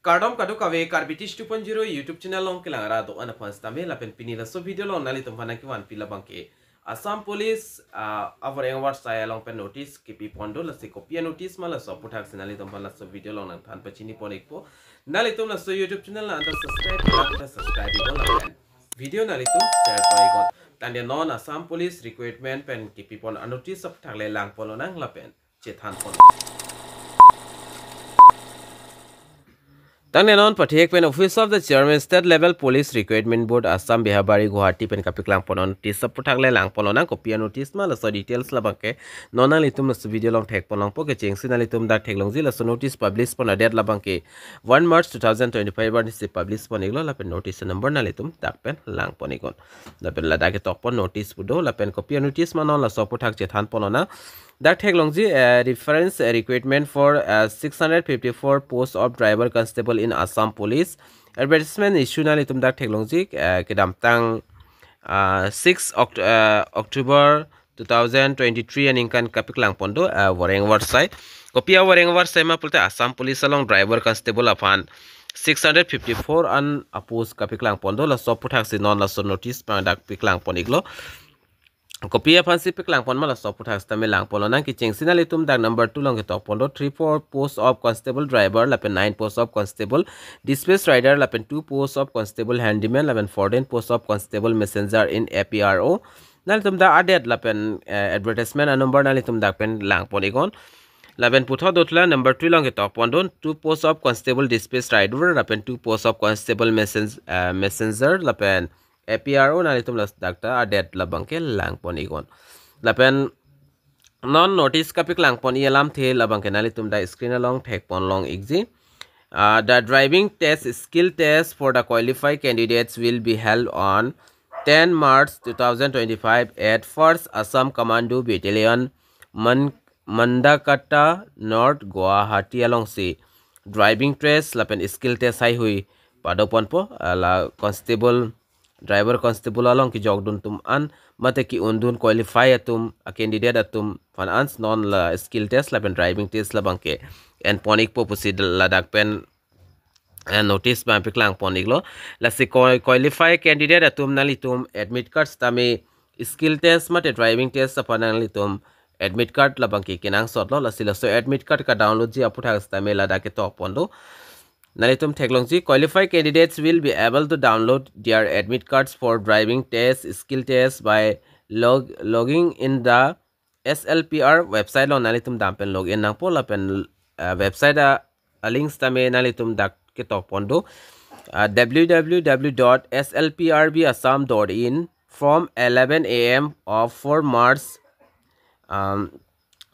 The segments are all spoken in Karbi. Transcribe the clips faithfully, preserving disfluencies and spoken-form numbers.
Kardom kadokave, Karbi Tish two point zero YouTube channel along kelang ra do-an aphan sitame lapen pini laso video along nanglitum aphan nangkevanpi labangke Assam Police, ah, avoreng avarsai along pen notice kepipon do, lasi kopi a-notice ma laso aputhak si nanglitum aphan laso video along nangthan pachini pon ikpo. Nanglitum laso YouTube channel la anta subscribe, la anta subscribe iknon lapen video nanglitum share pon iknon. Tangte non Assam Police recruitment pen kepipon a-notice aputhak le langpon lonang lapen chethan pon. Tangte non pathek pen Office of the Chairman, State Level Police Recruitment Board, Assam, Bihabari, Guwahati pen kapeklang pon a-notice aputhak le langpon lonang. Kopi a-notice ma laso details labangke non nanglitum laso video along thek pon longpo. Kechengsi nanglitum dak theklongji laso notice publish pon a-date labangke one March two thousand twenty-five arni si publish pon iklo lapen notice number nanglitum dak pen langpon iknon. Lapen ladak ketok pon notice pu do lapen kopi a-notice ma non laso aputhak chethan pon lonang. Dak theklongji, eh, reference, eh, recruitment for, eh, six hundred fifty-four post of driver constable in Assam Police. Advertisement issue nanglitum dak theklongji, eh, kedamtang, ah, six Oct-, eh, October two thousand twenty-three aningkan kapeklang pon do, eh, avoreng avarsai. Kopi avoreng avarsai ma pulote Assam Police along driver constable aphan six hundred fifty-four an a-post kapeklang pon do, laso aputhak si non laso notice abang dak peklang pon iklo. Kopi aphan si peklang pon ma laso aputhak sitame langpon lonang. Kechengsi nanglitum dak number two along ketok pon do, three four post of constable driver lapen nine post of constable dispatch rider lapen two post of constable handyman lapen fourteen post of constable messenger in A P R O. Nanglitum dak a-date lapen, eh, advertisement a-number nanglitum dak pen langpon iknon. Lapen puthot dothulang number two along ketok pon do, two post of constable dispatch rider lapen two post of constable messen-, eh, messenger lapen A P R O, nanglitum ladak ta a-date labangke langpon iknon. Lapen non notice kapeklang pon i alamthe labangke nanglitum dak screen along thek pon long ikji. Uh, the driving test, skill test for the qualified candidates will be held on ten March two thousand twenty-five at First Assam Commando Battalion, Man-, Mandakata North, Guwahati alongsi driving test lapen skill test haihui pado ponpo, ah, la constable, driver constable along kejokdun atum an mate ke-undun qualify atum, a-candidate atum aphan ansi non la skill test lapen driving test labangke en pon ikpo pusi ladak pen, eh, notice abang peklang pon iklo. Lasi qua-, qualify candidate atum nanglitum admit card sitame skill test mate driving test aphan nanglitum admit card labangke kenangsotlo. Lasi laso admit card ka-download ji aputhak sitame ladak ketok pon do. Nanglitum theklongji, qualified candidates will be able to download their admit cards for driving test, skill test by log-, logging in the S L P R website along nanglitum dam pen login nangpo lapen, uh, website a, a-link sitame nanglitum dak ketok pon do. Uh, W W W dot S L P R B Assam dot in from eleven A M of four March, um,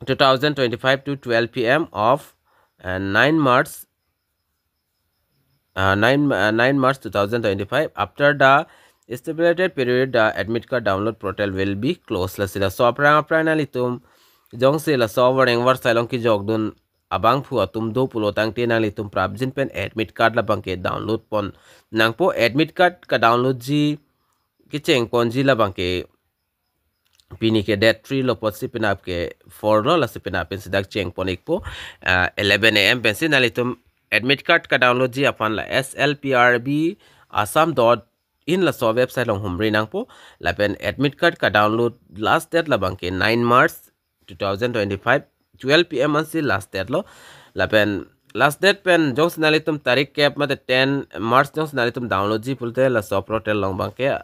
two thousand twenty-five to twelve P M of, uh, nine March, uh, nine, uh, nine March two thousand twenty-five. After the stipulated period, the admit card download portal will be closed. Lasi laso aphrang aphrang nanglitum jongsi laso avoreng avarsai along kejokdun abangphu atum do pulo tangte nanglitum prapjin pen admit card labangke download pon nangpo. Admit card ka-download ji kecheng ponji labangke pini ke date three lo, apotsi penap ke four lo, lasi penap pensi dak cheng pon ikpo, ah, eleven A M pensi. Nanglitum admit card ka-download ji aphan la S L P R B Assam dot in laso website along humri nangpo. Lapen admit card ka-download last date labangke nine March two thousand twenty-five, twelve P M ansi last date lo. Lapen last date pen jongsi nanglitum tarik kep mate ten March jongsi nanglitum download ji pulote laso portal along abangke, eh,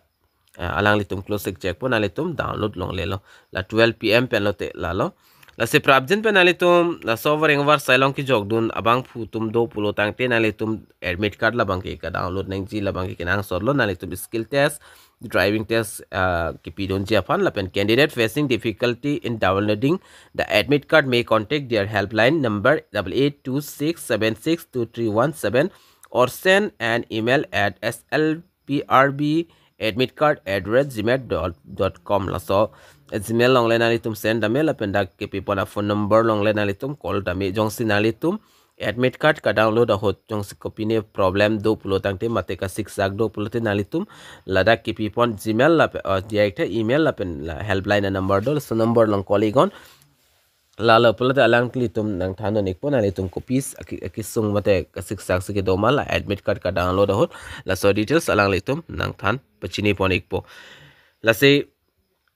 alanglitum close ik chekpo, nanglitum download longlelo. La twelve P M pen lote lalo. Lasi prapjin pen nanglitum laso avoreng avarsai along kejokdun abangphu atum do pulo tangte nanglitum admit card labangke ka-download nangji labangke kenangsotlo. Nanglitum skill test, driving test, uh, kepidunji aphan lapen candidate facing difficulty in downloading the admit card may contact their helpline number double eight two six seven six two three one seven or send an email at S L P R B admit card at the rate gmail dot com. Laso Gmail along le nanglitum send tame lapen dak kepipon a-phone number along le nanglitum call tame. Jongsi nanglitum admit card ka-download ahut jongsi kopine problem do pulo tangte mate kasiksak do pulote nanglitum ladak kepipon Gmail lapen, uh, direct email lapen la helpline a-number do, laso number along call iknon. lalo pulote alanglitum nangthan-un-ikpo, nanglitum kopis aki-, akisung mate kasiksak si kedo ma la admit card ka-download ahut, laso details alanglitum nangthan pachini pon-ikpo. Lasi,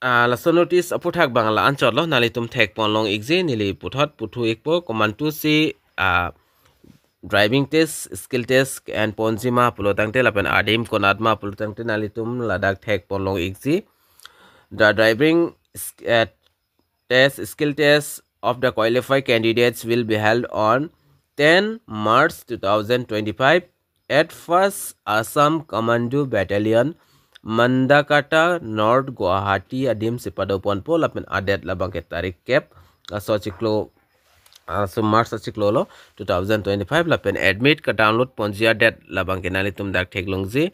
ah, laso notice aphuthak abang la anchotlo, nanglitum thekpon long-ikji, neli puthot puthu-ikpo, komantusi, ah, driving test, skill test, and ponji ma pulo tangte lapen adim konat ma pulo tangte nanglitum ladak thekpon long-ikji. The driving s-, eh, test, skill test of the qualified candidates will be held on ten March two thousand twenty-five at first Assam Commando Battalion, Mandakata, North Guwahati adim si pado ponpo lapen adet labang ke tarik kep, laso achiklo, ah, so March achiklo lo, two thousand twenty-five, lapen admit ka-download ponji adet labang ke nanglitum dak theklongji.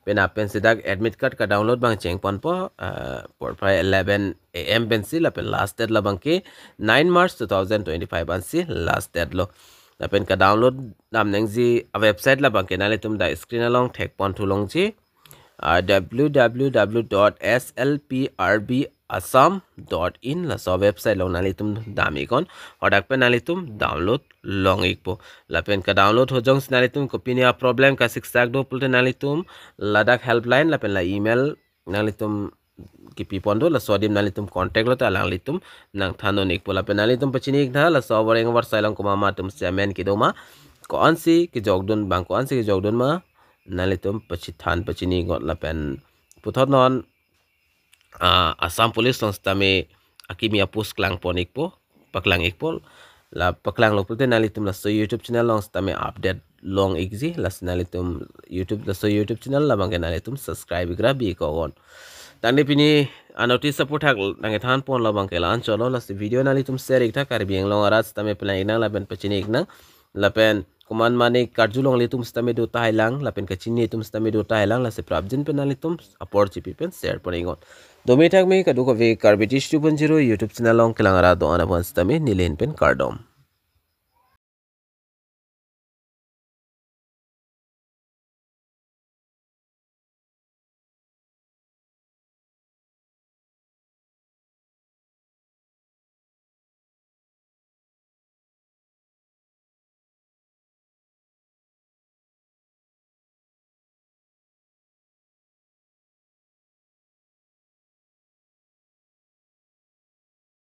Pen apen si dak admit card ka-download abang cheng ponpo, ah, porphai eleven A M pensi, lapen last date labang ke nine March two thousand twenty-five ansi last date lo. Lapen ka-download dam nangji a-website labang ke nanglitum dak screen along thekpon thulongji, ah, W W W dot S L P R B Assam dot in, laso website along nanglitum dam-iknon, hadak pen nanglitum download long-ikpo. Lapen ka-download ho jongsi nanglitum kopine a-problem kasiksak do pulote nanglitum ladak helpline lapen la email nanglitum kipi pon do, laso adim nanglitum contact lote alanglitum nangthan-un-ikpo. Lapen nanglitum pachini-iktha, laso avoreng avarsai along komat atum si amen kedo ma, ko-ansi kejokdun abang, ko-ansi kejokdun ma, nanglitum pachithan pachini-iknon. Lapen puthot non, ah, Assam Police along sitame akimi a-post klang pon-ikpo, paklang-ikpo. La paklanglo pulote nanglitum laso YouTube channel along sitame update long-ikji, lasi nanglitum YouTube, laso YouTube channel labang ke nanglitum subscribe-ik ra bi-iknon. Tangte pini a-notice aphuthak nangkethan ponlo abang ke la anchotlo, lasi video nanglitum share-iktha, Karbi Anglong arat sitame palang-iknang lapen pachini-iknang. Lapen komat mane karjulongle atum sitame do tahai lang, lapen kachini atum sitame do tahai lang, lasi prapjin pen nanglitum apor chipi pen share pon-iknon. Dome thakme kadokave Karbi Tish two point zero YouTube channel along kelang arat do-an aphan sitame neli ahin pen kardom.